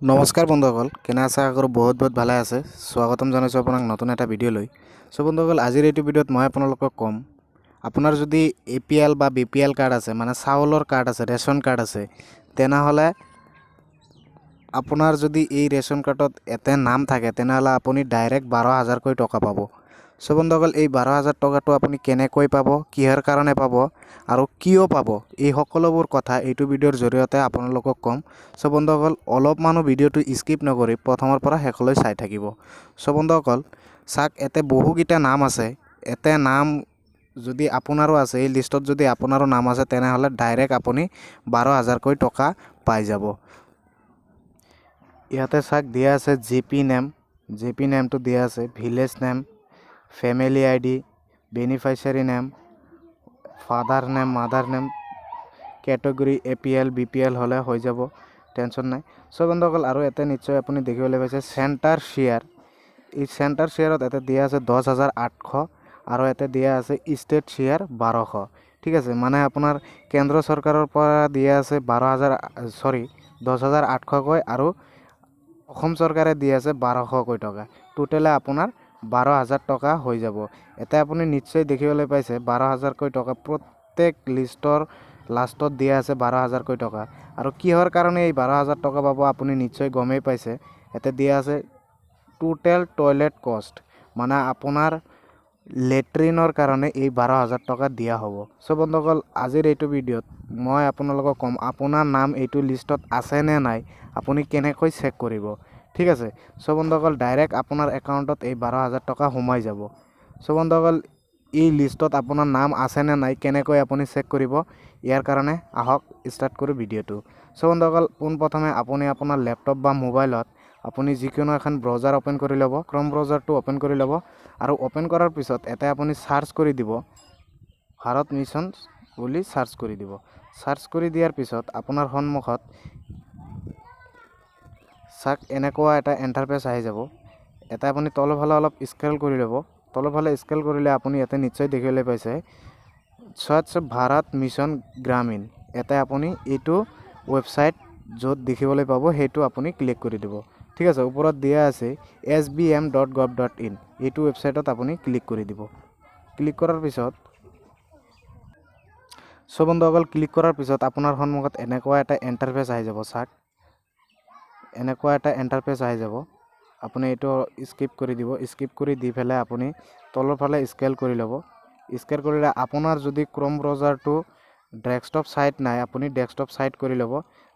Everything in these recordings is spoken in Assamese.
নমস্কাৰ বন্ধুসকল, কেনে আছে? আশা কৰোঁ বহুত বহুত ভালে আছে। স্বাগতম জনাইছোঁ আপোনাক নতুন এটা ভিডিঅ' লৈ। চ' বন্ধুসকল, আজিৰ এইটো ভিডিঅ'ত মই আপোনালোকক ক'ম, আপোনাৰ যদি এপিএল বা বিপিএল কাৰ্ড আছে, মানে চাউলৰ কাৰ্ড আছে, ৰেচন কাৰ্ড আছে, তেনেহ'লে আপোনাৰ যদি এই ৰেচন কাৰ্ডত এতে নাম থাকে, তেনেহ'লে আপুনি ডাইৰেক্ট 12,000কৈ টকা পাব। চ' বন্ধুসকল, এই 12,000 টকাটো আপুনি কেনেকৈ পাব, কিহৰ কাৰণে পাব আৰু কিয় পাব, এই সকলোবোৰ কথা এইটো ভিডিঅ'ৰ জৰিয়তে আপোনালোকক ক'ম। চ' বন্ধুসকল, অলপমানো ভিডিঅ'টো স্কিপ নকৰি প্ৰথমৰ পৰা শেষলৈ চাই থাকিব। চ' বন্ধুসকল, চাওক, ইয়াতে বহুকেইটা নাম আছে। ইয়াতে নাম যদি আপোনাৰো আছে, এই লিষ্টত যদি আপোনাৰো নাম আছে, তেনেহ'লে ডাইৰেক্ট আপুনি 12,000কৈ টকা পাই যাব। ইয়াতে চাওক, দিয়া আছে জিপি নেম, জিপি নেমটো দিয়া আছে, village name, family ID, beneficiary name, father name, mother name, category APL, BPL হ'লে হৈ যাব, টেনশ্যন নাই। চ' বন্ধুসকল, আৰু ইয়াতে নিশ্চয় আপুনি দেখিবলৈ পাইছে চেণ্টাৰ শ্বেয়াৰ। এই চেণ্টাৰ শ্বেয়াৰত ইয়াতে দিয়া আছে 10,800 আৰু ইয়াতে দিয়া আছে ষ্টেট শ্বেয়াৰ 1200। ঠিক আছে, মানে আপোনাৰ কেন্দ্ৰ চৰকাৰৰ পৰা দিয়া আছে 12,000, চৰি, 10,800কৈ আৰু অসম চৰকাৰে দি আছে 1200কৈ টকা। টোটেলে আপোনাৰ 12,000 টকা হৈ যাব। এতিয়া আপুনি নিশ্চয় দেখিবলৈ পাইছে 12,000কৈ টকা, প্ৰত্যেক লিষ্টৰ লাষ্টত দিয়া আছে 12,000কৈ টকা। আৰু কিহৰ কাৰণে এই 12,000 টকা পাব, আপুনি নিশ্চয় গমেই পাইছে। ইয়াতে দিয়া আছে টোটেল টয়লেট কষ্ট, মানে আপোনাৰ লেট্ৰিনৰ কাৰণে এই 12,000 টকা দিয়া হ'ব। চ' বন্ধুসকল, আজিৰ এইটো ভিডিঅ'ত মই আপোনালোকক ক'ম, আপোনাৰ নাম এইটো লিষ্টত আছে নে নাই আপুনি কেনেকৈ চেক কৰিব। ঠিক আছে। চ' বন্ধুসকল, ডাইৰেক্ট আপোনাৰ একাউণ্টত এই 12,000 টকা সোমাই যাব। চ' বন্ধুসকল, এই লিষ্টত আপোনাৰ নাম আছে নে নাই কেনেকৈ আপুনি চেক কৰিব, ইয়াৰ কাৰণে আহক ষ্টাৰ্ট কৰোঁ ভিডিঅ'টো। চ' বন্ধুসকল, পোনপ্ৰথমে আপুনি আপোনাৰ লেপটপ বা মোবাইলত আপুনি যিকোনো এখন ব্ৰাউজাৰ অ'পেন কৰি ল'ব, ক্ৰম ব্ৰাউজাৰটো অ'পেন কৰি ল'ব আৰু অ'পেন কৰাৰ পিছত ইয়াতে আপুনি চাৰ্চ কৰি দিব, ভাৰত মিছন বুলি চাৰ্চ কৰি দিব। চাৰ্চ কৰি দিয়াৰ পিছত আপোনাৰ সন্মুখত চাওক, এনেকুৱা এটা ইণ্টাৰফেচ আহি যাব। এটা আপুনি তলফালে অলপ স্ক্ৰল কৰি ল'ব। তলফালে স্ক্ৰল কৰিলে আপুনি ইয়াতে নিশ্চয় দেখিবলৈ পাইছে স্বচ্ছ ভাৰত মিছন গ্ৰামীণ। ইয়াতে আপুনি এইটো ৱেবছাইট য'ত দেখিবলৈ পাব, সেইটো আপুনি ক্লিক কৰি দিব। ঠিক আছে। ওপৰত দিয়া আছে sbm.gov.in, এইটো ৱেবছাইটত আপুনি ক্লিক কৰি দিব। ক্লিক কৰাৰ পিছত, চ' বন্ধুসকল, ক্লিক কৰাৰ পিছত আপোনাৰ সন্মুখত এনেকুৱা এটা ইণ্টাৰফেচ আহি যাব। চাওক, এনেকুৱা এটা ইণ্টাৰফেচ আহি যাব। আপুনি এইটো স্কিপ কৰি দিব। স্কিপ কৰি দি পেলাই আপুনি তলৰ ফালে স্ক্ৰল কৰি ল'ব। স্ক্ৰল কৰিলে আপোনাৰ যদি ক্ৰম ব্ৰাউজাৰটো ডেস্কটপ ছাইট নাই, আপুনি ডেস্কটপ ছাইট কৰি ল'ব।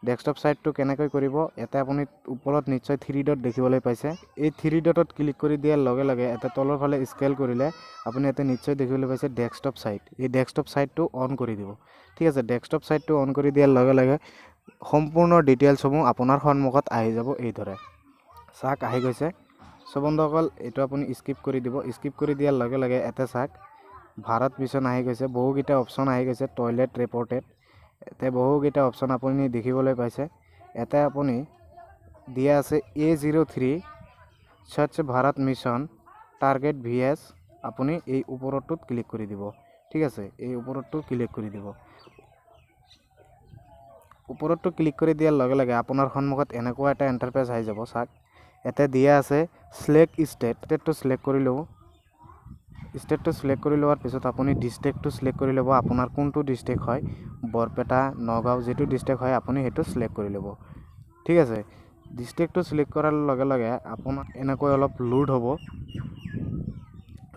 ডেস্কটপ ছাইটটো কেনেকৈ কৰিব? ইয়াতে আপুনি ওপৰত নিশ্চয় থ্ৰী ডট দেখিবলৈ পাইছে। এই থ্ৰী ডটত ক্লিক কৰি দিয়াৰ লগে লগে ইয়াতে তলৰ ফালে স্ক্ৰল কৰিলে আপুনি ইয়াতে নিশ্চয় দেখিবলৈ পাইছে ডেস্কটপ ছাইট। এই ডেস্কটপ ছাইটটো অন কৰি দিব। ঠিক আছে। ডেস্কটপ ছাইটটো অন কৰি দিয়াৰ লগে লগে সম্পূৰ্ণ ডিটেইলছসমূহ আপোনাৰ সন্মুখত আহি যাব এইদৰে। চাওক, আহি গৈছে। চ' বন্ধুসকল, এইটো আপুনি স্কিপ কৰি দিব। স্কিপ কৰি দিয়াৰ লগে লগে ইয়াতে চাওক, ভাৰত মিছন আহি গৈছে, বহুকেইটা অপশ্যন আহি গৈছে, টয়লেট ৰিপৰ্টেড, ইয়াতে বহুকেইটা অপশ্যন আপুনি দেখিবলৈ পাইছে। ইয়াতে আপুনি দিয়া আছে A03 স্বচ্ছ ভাৰত মিছন টাৰ্গেট ভিএছ, আপুনি এই ওপৰটোত ক্লিক কৰি দিব। ঠিক আছে। এই ওপৰটো ক্লিক কৰি দিব। ওপৰটো ক্লিক কৰি দিয়াৰ লগে লগে আপোনাৰ সন্মুখত এনেকুৱা এটা ইণ্টাৰফেচ আহি যাব। চাওক, ইয়াতে দিয়া আছে চিলেক্ট ষ্টেট। ষ্টেটটো চিলেক্ট কৰি ল'ব। ষ্টেটটো চিলেক্ট কৰি লোৱাৰ পিছত আপুনি ডিষ্ট্ৰিক্টটো চিলেক্ট কৰি ল'ব। আপোনাৰ কোনটো ডিষ্ট্ৰিক্ট হয়, বৰপেটা, নগাঁও, যিটো ডিষ্ট্ৰিক্ট হয় আপুনি সেইটো চিলেক্ট কৰি ল'ব। ঠিক আছে। ডিষ্ট্ৰিক্টটো চিলেক্ট কৰাৰ লগে লগে আপোনাৰ এনেকৈ অলপ লোড হ'ব।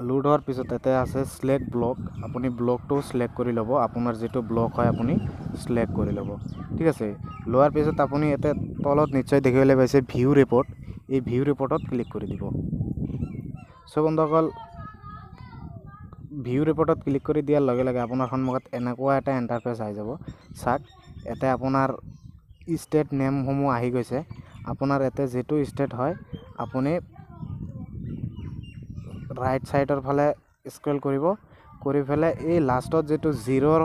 লোড হোৱাৰ পিছত ইয়াতে আছে চিলেক্ট ব্লক। আপুনি ব্লকটো চিলেক্ট কৰি ল'ব। আপোনাৰ যিটো ব্লক হয় আপুনি চিলেক্ট কৰি ল'ব। ঠিক আছে। লোৱাৰ পিছত আপুনি ইয়াতে তলত নিশ্চয় দেখিবলৈ পাইছে ভিউ ৰিপৰ্ট। এই ভিউ ৰিপৰ্টত ক্লিক কৰি দিব। চ' বন্ধুসকল, ভিউ ৰিপৰ্টত ক্লিক কৰি দিয়াৰ লগে লগে আপোনাৰ সন্মুখত এনেকুৱা এটা ইণ্টাৰফেচ আহি যাব। চাওক, ইয়াতে আপোনাৰ ষ্টেট নেমসমূহ আহি গৈছে। আপোনাৰ ইয়াতে যিটো ষ্টেট হয়, আপুনি ৰাইট ছাইডৰ ফালে স্ক্ৰল কৰিব, কৰি পেলাই এই লাষ্টত যিটো জিৰ'ৰ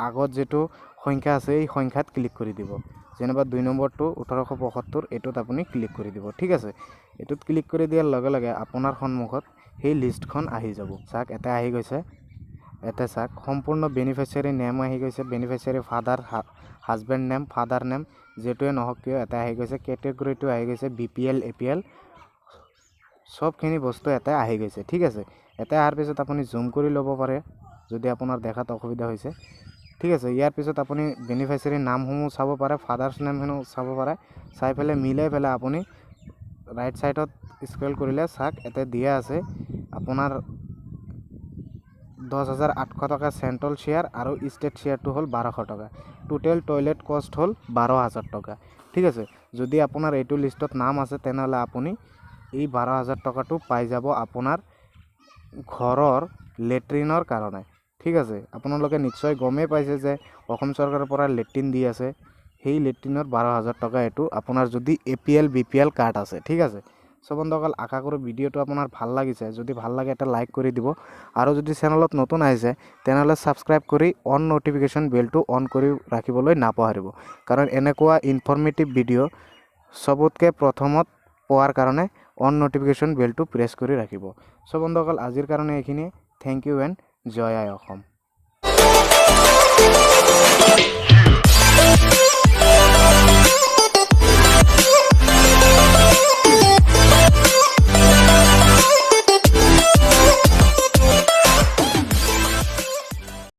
আগত যিটো সংখ্যা আছে, এই সংখ্যাত ক্লিক কৰি দিব। যেনিবা 2 নম্বৰটো 1875, এইটোত আপুনি ক্লিক কৰি দিব। ঠিক আছে। এইটোত ক্লিক কৰি দিয়াৰ লগে লগে আপোনাৰ সন্মুখত সেই লিষ্টখন আহি যাব। চাওক, ইয়াতে আহি গৈছে। ইয়াতে চাওক, সম্পূৰ্ণ বেনিফিচিয়াৰী নেম আহি গৈছে, beneficiary father, husband. Husband name, father name, যিটোৱে নহওক কিয় এটা আহি গৈছে। কেটেগৰীটো আহি গৈছে বিপিএল, এপিএল, চবখিনি বস্তু ইয়াতে আহি গৈছে, ঠিক আছে। ইয়াতে অহাৰ পিছত আপুনি জুম কৰি ল'ব পাৰে যদি আপোনাৰ দেখাত অসুবিধা হৈছে, ঠিক আছে। ইয়াৰ পিছত আপুনি বেনিফিচিয়াৰীৰ নামসমূহ চাব পাৰে, ফাদাৰ্ছ নেমসমূহ চাব পাৰে। চাই পেলাই মিলাই পেলাই আপুনি ৰাইট ছাইডত স্ক্ৰল কৰিলে চাওক, ইয়াতে দিয়া আছে আপোনাৰ 10,800 টকা চেণ্ট্ৰেল শ্বেয়াৰ আৰু ষ্টেট শ্বেয়াৰটো হ'ল 1,200 টকা। টোটেল টয়লেট কষ্ট হ'ল 12,000 টকা, ঠিক আছে। যদি আপোনাৰ এইটো লিষ্টত নাম আছে, তেনেহ'লে আপুনি এই 12,000 টকাটো পাই যাব আপোনাৰ ঘৰৰ লেট্ৰিনৰ কাৰণে, ঠিক আছে। আপোনালোকে নিশ্চয় গমেই পাইছে যে অসম চৰকাৰৰ পৰা লেট্ৰিন দি আছে। সেই লেট্ৰিনৰ 12,000 টকা এইটো আপোনাৰ যদি এপিএল, বিপিএল কাৰ্ড আছে, ঠিক আছে। চ' বন্ধুসকল, আশা কৰোঁ ভিডিঅ'টো আপোনাৰ ভাল লাগিছে। যদি ভাল লাগে, এটা লাইক কৰি দিব আৰু যদি চেনেলত নতুন আহিছে, তেনেহ'লে ছাবস্ক্ৰাইব কৰি অন ন'টিফিকেশ্যন বেলটো অন কৰি ৰাখিবলৈ নাপাহৰিব, কাৰণ এনেকুৱা ইনফৰ্মেটিভ ভিডিঅ' চবতকৈ প্ৰথমত পোৱাৰ কাৰণে অন ন'টিফিকেশ্যন বেলটো প্ৰেছ কৰি ৰাখিব। চ' বন্ধুসকল, আজিৰ কাৰণে এইখিনিয়ে। Thank U and Joy I Assam.